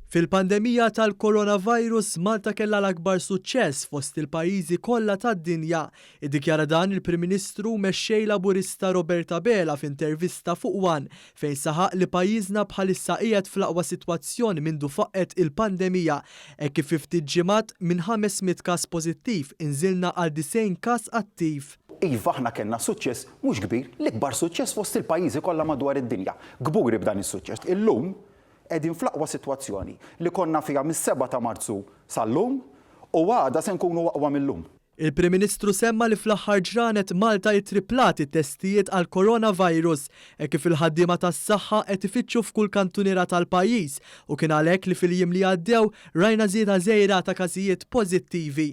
Fil-pandemija tal-coronavirus, Malta kellha l-akbar suċċess fost il-pajjiżi kollha tad-dinja. Iddikjara dan il-Prim Ministru u Mexxej Laburista Robert Abela f'intervista fuq one fejn saħaq li pajjiżna bħalissa qiegħed fl-aqwa sitwazzjoni mindu faqqgħet il-pandemija hekk kif fi ftit ġimgħat minn 500 każ pożittiv inżilna għal 90 każ attiv. Iva aħna kellna suċċess mhux kbir, l-ikbar suċċess fost il-pajjiżi kollha madwar id-dinja. Kburi b'dan is-suċċess. Illum qegħdin fl-aqwa sitwazzjoni li konna fiha mis-sebgħa ta' Marzu sal-lum u għada se nkunu aqwa mil-lum. Il-Prim Ministru semma li fl-aħħar ġranet Malta ittriplat it-testijiet għall-coronavirus hekk kif il-ħaddiema tas-saħħa qed ifittxu f'kull kantuniera tal-pajjiż u kien għalhekk li fil-jiem li għaddew rajna żieda żgħira ta' każijiet pożittivi.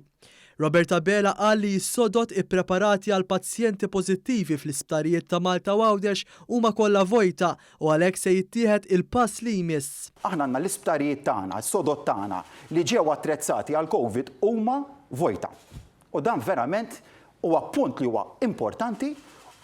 Robert Abela qal li s-sodod ippreparati għal pazjenti pożittivi fl-isptarijiet ta' Malta u Għawdex huma kollha vojta u għalhekk se jittieħed il-pass li jmiss. Aħna għandna l-isptarijiet tagħna, is-sodod tagħna li ġew attrezzati għall-Covid huma vojta. U dan verament huwa punt li huwa importanti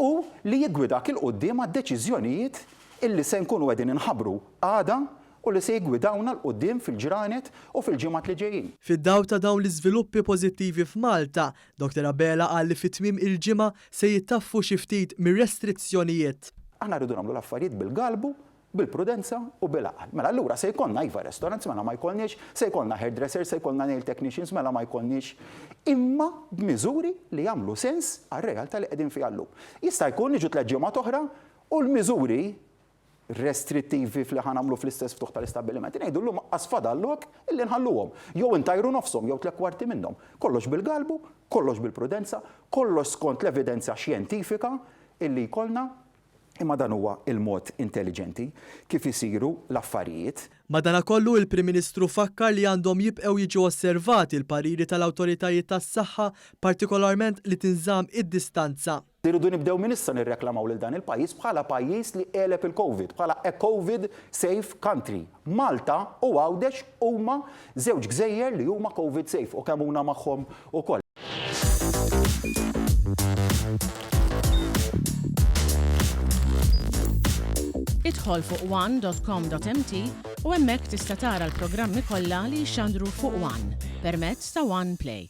u li jiggwidak 'il quddiem għad-deċiżjonijiet illi se nkunu qegħdin inħabbru għada u li se jiggwidawna 'l quddiem fil-ġranet u fil-ġimgħat li ġejjin. Fid-dawl ta' dawn l-iżviluppi pożittivi f'Malta, Dottor Abela qal li fi tmiem il-ġimgħa se jittaffu xi ftit mir-restrizzjonijiet. Aħna rridu nagħmlu l-affarijiet bil-galbu, bil-prudenza u bil-għaqal. Mela allura se jkollna iva restaurants, mela ma jkollniex, se jkollna hairdressers, se jkollna nail technicians, mela ma jkollniex, imma b'miżuri li jagħmlu sens għar-realtà li qegħdin fiha llum. Jista' jkun niġu tlett ġimgħat oħra u l-miżuri restrittivi f'li ħa nagħmlu fl-istess ftuħ tal-istabbilimenti, ngħidu llum aqqas fadal lok illi nħalluhom. Jew intajru nofshom jew tlett kwarti minnhom. Kollox bil-galbu, kollox bil-prudenza, kollox skont l-evidenza xjentifika illi jkollna, imma dan huwa l-mod intelliġenti kif isiru l-affarijiet. Madanakollu, il-Prim Ministru fakkar li għandhom jibqgħu jiġu osservati l-pariri tal-awtoritajiet tas-saħħa, partikolarment li tinżamm id-distanza. Irridu nibdew minn issa nirreklamaw lil dan il-pajjiż bħala pajjiż li għeleb il-Covid, bħala a Covid safe country. Malta u Għawdex huma żewġ gżejjer li huma Covid safe u Kemmuna magħhom ukoll. Idħol fuq one dot com dot mt u hemmhekk tista' tara l-programmi kollha li jixxandru fuq one permezz ta' One Play.